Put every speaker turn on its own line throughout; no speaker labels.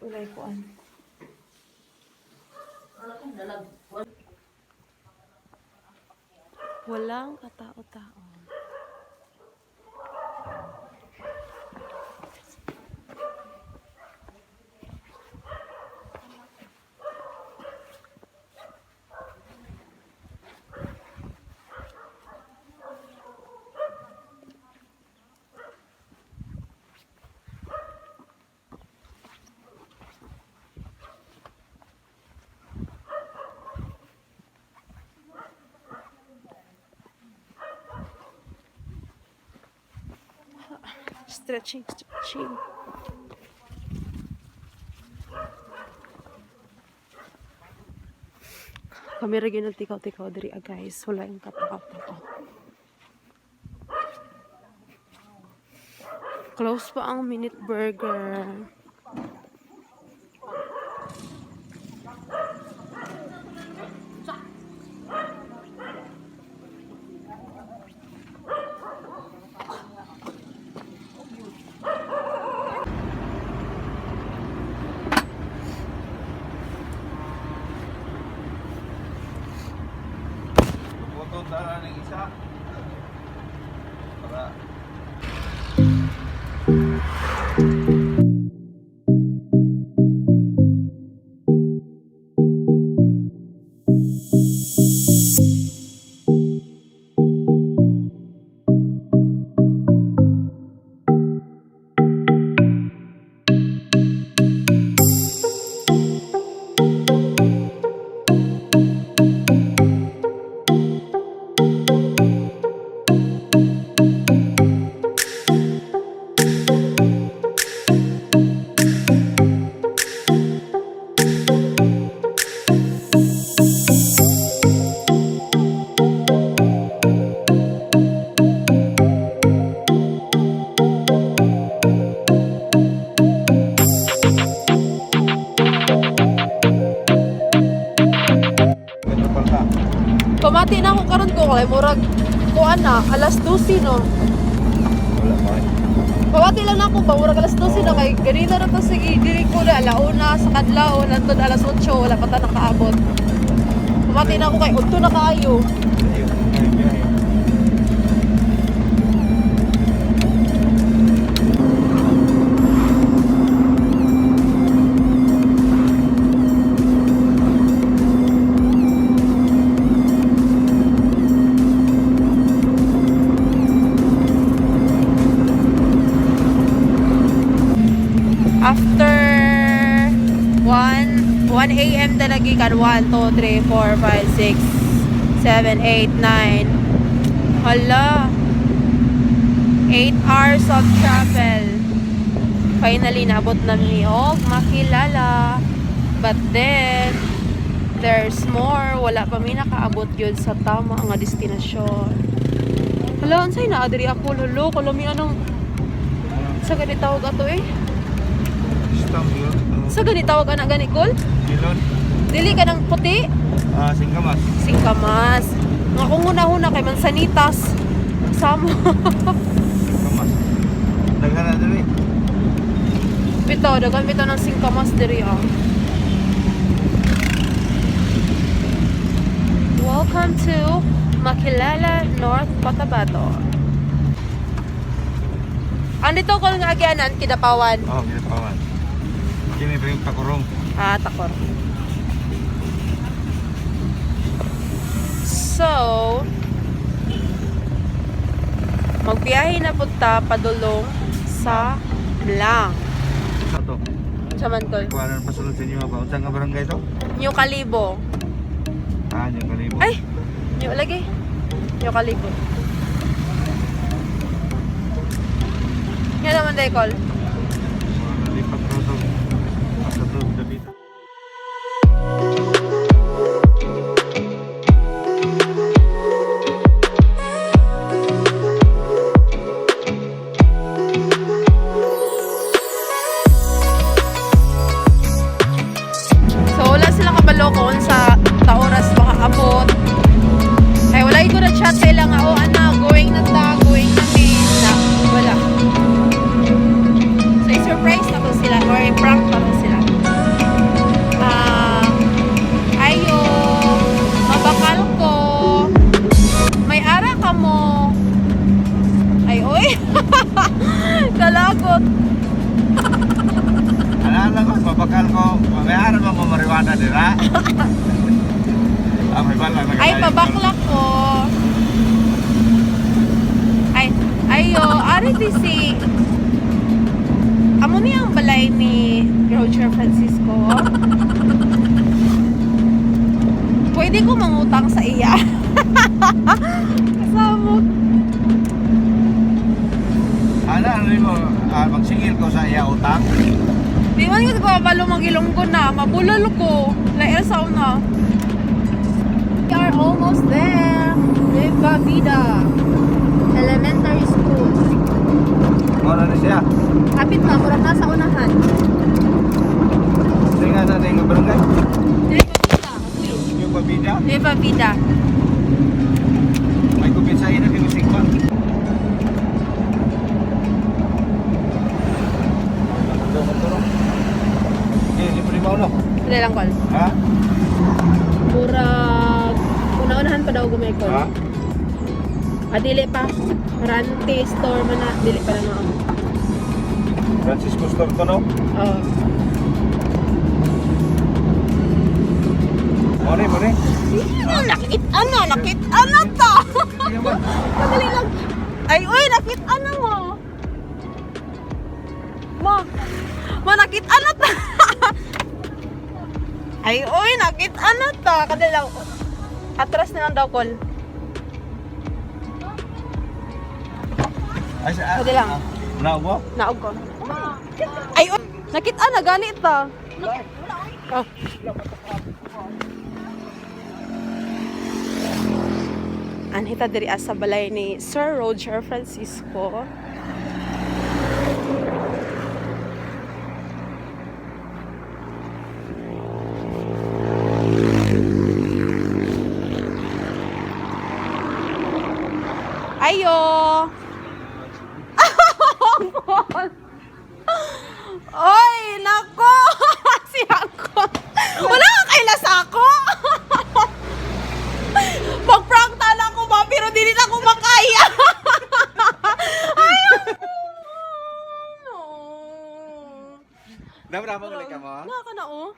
Walay kuan. Walang katao-tao. Stretching, stretching. Kami ra gyud tikaw-tikaw diri ah, guys. Wala yung katao-tao. Close pa ang Minute Burger.
Putol na ng isa. Para ganito pala.
Pamati na ako karon ko kay murag kuan na alas 12 no.
Wala pa.
Pamati lang na ako ba murag alas 12 na kay ganina ra to sige diri ko na alauna sa kadlawon hantod alas 8 wala pa ta nakaabot. Pamati na ako kay udto na kaayo. After 1 1 a.m. talaga kan 1 2 3 4 5 6 7 8 9. Hala. 8 hours of travel. Finally, naabot na mi og Makilala. But then, there's more. Wala pa mi nakaabot yun sa tama nga destinasyon. Hala, unsay naa diri ako lolo? Kalami anong sa gani tawag ato eh?
Stamp yun.
Sa gani tawag ana gani kol?
Milon.
Dili ka ng puti,
Ah, singkamas.
singkamas. Nga kung una-una kay mansanitas. Sama.
Singkamas. Daghan na diri.
Bitaw, daghan bitaw ng singkamas diri ah. Welcome to Makilala, North Cotabato. Andito ko nga agyanan, Kidapawan.
Oh, ginapawan. Kini pa yung pakurong.
Ah, takor. So, magbiyahe na punta padulong sa Mlang.
Sa to.
Sa Mantol.
Kuha na pasulod sa inyo ba? Unsa nga barangay to?
New Kalibo.
Ah, yung kalibo.
Ay! New lagi. New Kalibo. Yan naman, Dekol.
Lipat ko to. Sa to, dapita.
So, wala silang kabalo kung sa taoras makaabot. Ay, wala ko na chat sa ilang, oh, ana, going na ta, going na mi. Na, wala. So, i-surprise na to sila or i-prank na to sila. Kalagot.
Alala ko, mabakal ko. May araw ba mo marijuana dira? Ah, may bala.
Ay, pabaklak ko. Ay, ayo, ari di si Amo niya ang balay ni Roger Francisco. Pwede ko mangutang sa iya. Kasama.
Ana, ano mo, ah, magsingil ko sa iya utang.
Di man ko kabalo magilonggo na. Mabulol ko. Lair sa una. We are almost there. Nueva Vida Elementary School.
Mora na siya.
Kapit na, murag nasa unahan.
Sige nga natin ang barangay.
Nueva Vida.
Yung pabida.
Nueva Vida.
May kupit sa ina, kay Sigma. Eh, libre mo no?
Hindi lang, Kol.
Ha?
Murag una-unahan pa daw gumay, Kol.
Ha?
Ah, dili pa. Rante store man na. Dili pa na noon.
Francisco Store to no?
Oo.
More, more.
Nakita na, nakita na to. Madali lang. Ay, uy, nakita na mo. Ma, ma, nakita na ta. Ay, uy, nakita na ta. Kadali lang. Atras na lang daw, Kol.
Ay, sa
Pwede lang.
Wala mo?
Naog ko. Ay, uy, nakita na, ganit ta. Oh. Anhita diri sa balay ni Sir Roger Francisco. Ayo. Oy, nako! Si Angkol. Wala kang kailas ako. Mag-prank tala ko ba, pero dili na ko makaya. Ay, ako. No.
Dabra mo ka mo?
Naka na, oh.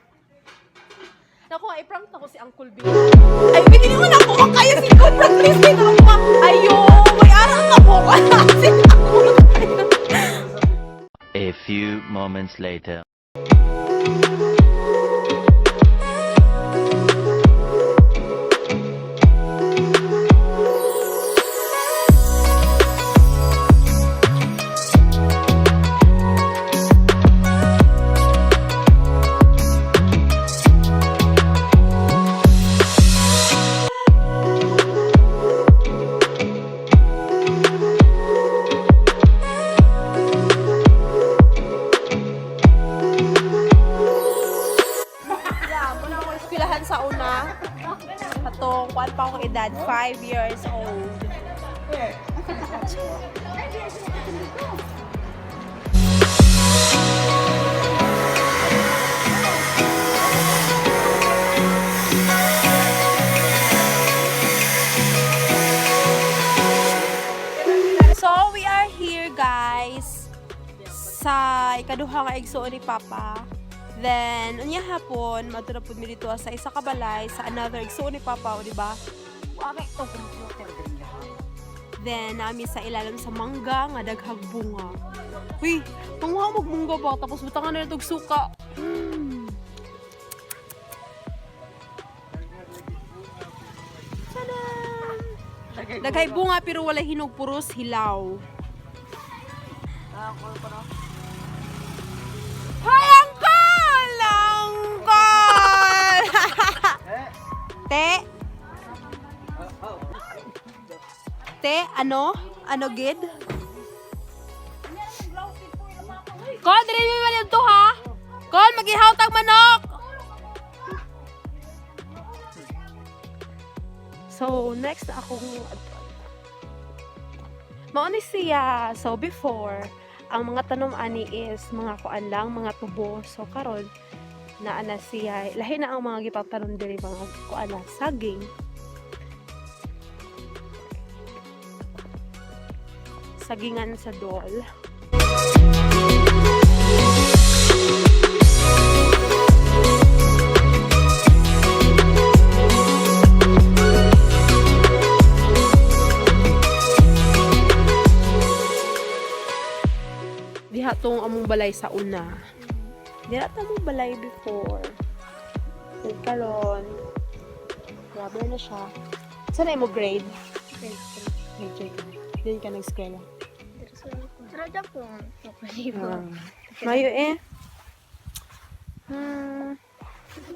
Naku, ay prank na ko si Uncle B. Ay, hindi mo na ako makaya si Uncle Prank. Please, hindi na ako Ayo, may arang ka po. Si Uncle.
A few moments later.
Yeah, muna ako eskwelahan sa una. Katong, kuan pa ako edad, 5 years old. So, we are here, guys, sa ikaduha nga igsuon ni Papa. Then, unya hapon, madto na pud mi dito sa isa ka balay, sa another igsuon ni Papa, o di ba? Then, nami sa ilalim sa mangga nga daghag bunga. Uy, panguha mo mungga ba? Tapos butangan na itong suka. Tadam! Daghay bunga pero walay hinog, puros hilaw. Hi, Uncle! Uncle! Te? Te, ano? Ano, gid? Kol, dili mi man to ha? Kol, magihaw tag manok! So, next akong Mao ni siya. So, before, ang mga tanom ani is mga kuan lang, mga tubo. So, karon naa na siya. Lahi na ang mga gipatanom diri mga kuan na, saging. Sagingan sa dol. Diha tong among balay sa una. Diha ta among balay before. Then karon, rubber na siya. Saan na mo grade?
Grade 3.
Grade 3 ka. Din ka nag-eskwela.
Raja po. Okay po.
Ah. Mayo eh.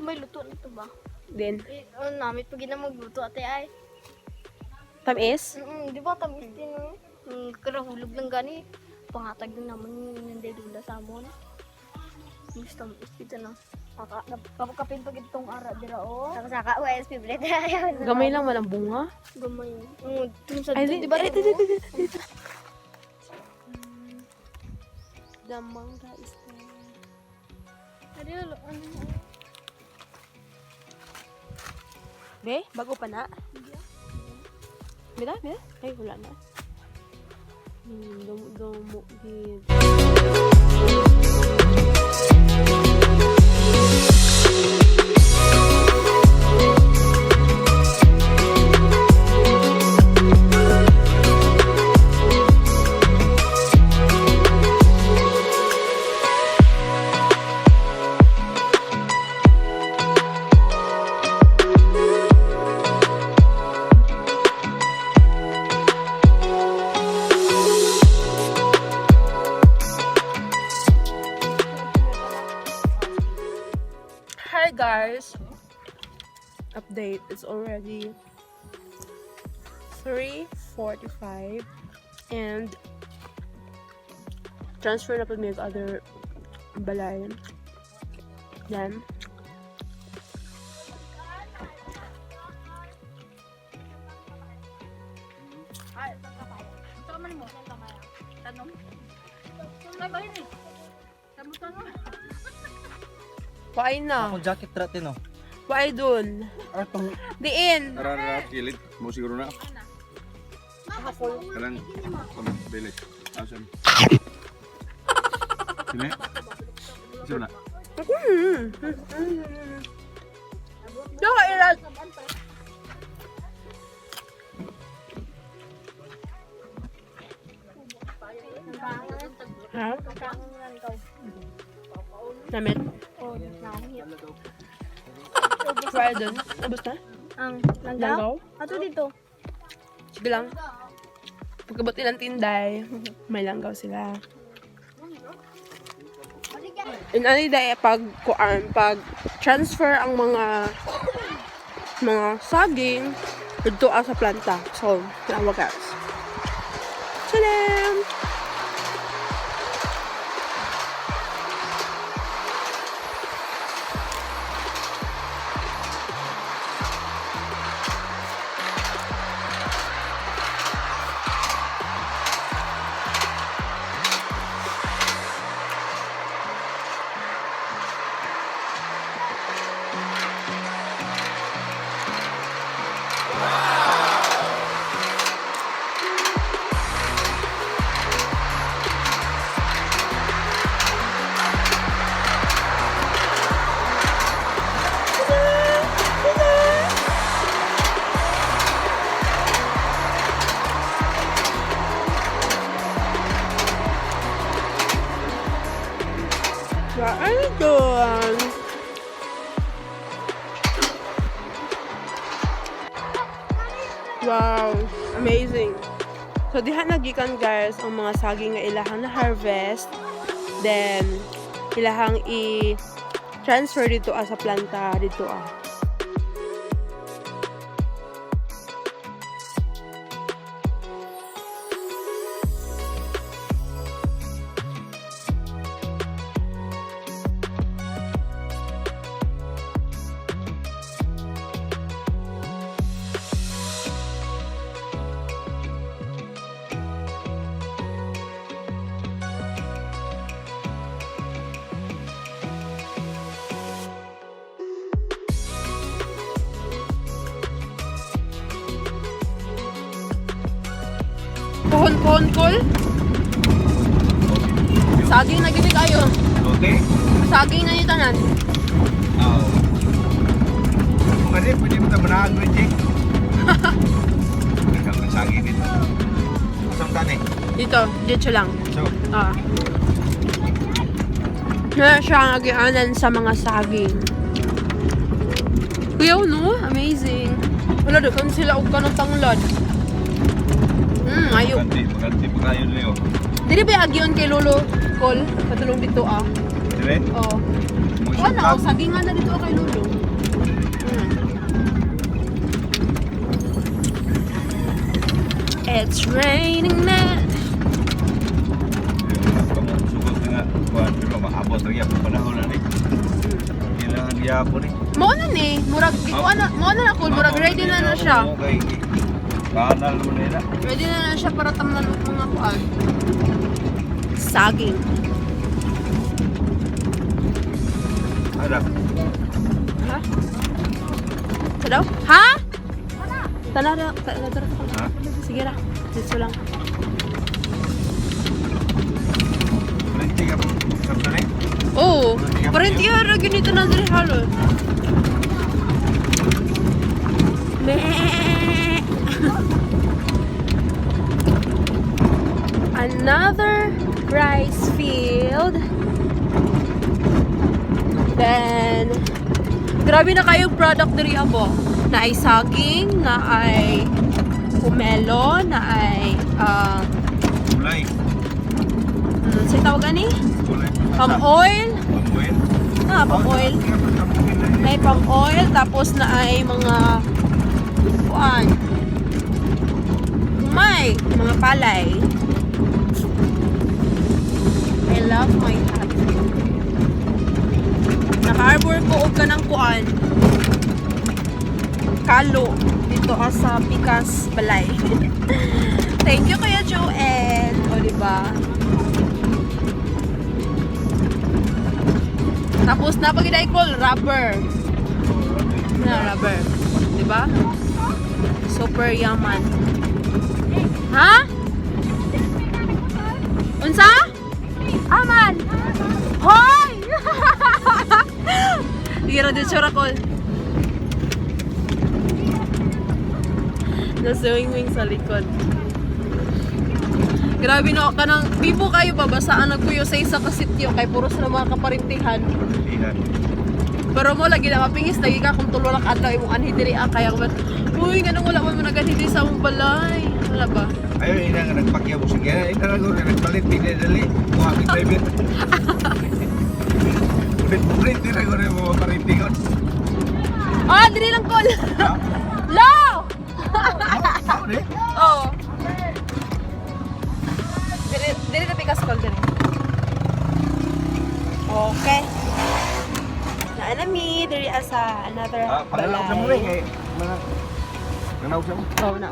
May luto na to ba?
Din.
Eh, ano namin, pag na magluto ate ay.
Tamis?
Di ba tamis din no? Karahulog lang gani. Pangatag din naman yung nandelula sa amon. Gusto tamis dito na. Saka, kapag pag itong ara dira o.
Saka saka, OS, favorite ayaw na.
Gamay lang walang bunga.
Gamay. Itong sa
Ay,
di ba?
ay, di, di, di, di, dito. The mangga is there.
Ano, ano?
Be, bago pa na? Mira, mira. Ay, wala na. Dum dum gid. Hi guys. Update. It's already 3:45 and transfer na pud mi og other balay. Then Why na?
Akong jacket ratin oh.
Why dun?
Atong
Diin.
Ara ara kilid mo siguro na. Kalang kom dili. Asam. Sini. Sino na?
Do, ilan. Ha? Namit.
Oh, nangit.
Try dun. Ubus na?
Ang langgaw?
Langgaw?
Ato dito.
Sige lang. Pagkabot nilang tinday, may langgaw sila. In ano dahil pag kuan pag transfer ang mga saging dito sa planta. So, tanawa guys. Tadam! What are you doing? Wow, amazing. So diha nagikan guys ang mga saging nga ilahang na harvest. Then ilahang i-transfer dito sa planta dito. Konkol? Saging na gini kayo.
Okay.
Saging na ni tanan.
Oo. Kung kasi pwede mo tabanaan mo, Jake. Nagkakasagi dito. Saan tani?
Dito, dito lang.
So,
Ah. Na siya ang agianan sa mga saging. Kuya, no? Amazing. Wala, daghan sila og kanang tanglad. Ayo.
Maganti, maganti pa kayo niyo.
Dili ba agyon kay Lolo Col? Patulong dito ah.
Dire?
Oo. Wala, oh, sagingan na dito ah, kay Lolo. It's raining man.
Sugod na nga, kuwan, pero maabot rin yapon panahon na ni. Kailangan yapon ni.
Mao na ni, murag gikuan na, mao na ako, murag ready na na siya.
Okay. Kanal mo na yun.
Ready na na siya para tamnan og mga kuan. Saging.
Ada.
Ha? Sa daw? Ha? Tana ra, tana ra.
Ha?
Sige ra. Dito lang.
Printi ka po. Sabta ni?
Oo. Pero hindi ra ganito na diri halos. Meh. Another rice field. Then, grabe na kayong product diri abo. Na ay saging, na ay pomelo, na ay
Kulay.
sa tawag ani?
Kulay.
Palm oil.
Palm oil.
Ah, palm oil. May palm oil, tapos na ay mga kuan. May mga palay. I love my hat. Naka-arbor ko og kanang kuan. Kalo dito ah, sa Pikas Balay. Thank you, Kuya Joel. O, di ba? Tapos na pag call rubber. Na rubber. 'Di ba? Super yaman. Ha? Unsa? Aman. Hoy! Tira de call. Nasuwing-wing sa likod. Grabe no, kanang bibo kayo babasaan nagkuyo sa isa ka sityo kay puros na mga kaparintihan.
Ilan.
Pero mo lagi na mapingis lagi ka kung tulo lang adlaw imong anhi diri ah kaya man. Uy, nganong wala man mo naganhi diri sa among balay. Wala ba?
Ayun, ina nga nagpakyaw mo. Sige, ina lang ko nagpalit, pinadali. Kuha ko driver. Ulit, ulit, ko rin mo parintingon.
Ah, diri lang kol. Lo!
Ulit.
Oh. Diri diri na pikas kol diri. Okay. Naanami diri asa another
Ah, pangalaw sa mo rin. Kay, mga, Nanaw sa mo.
Oh, na.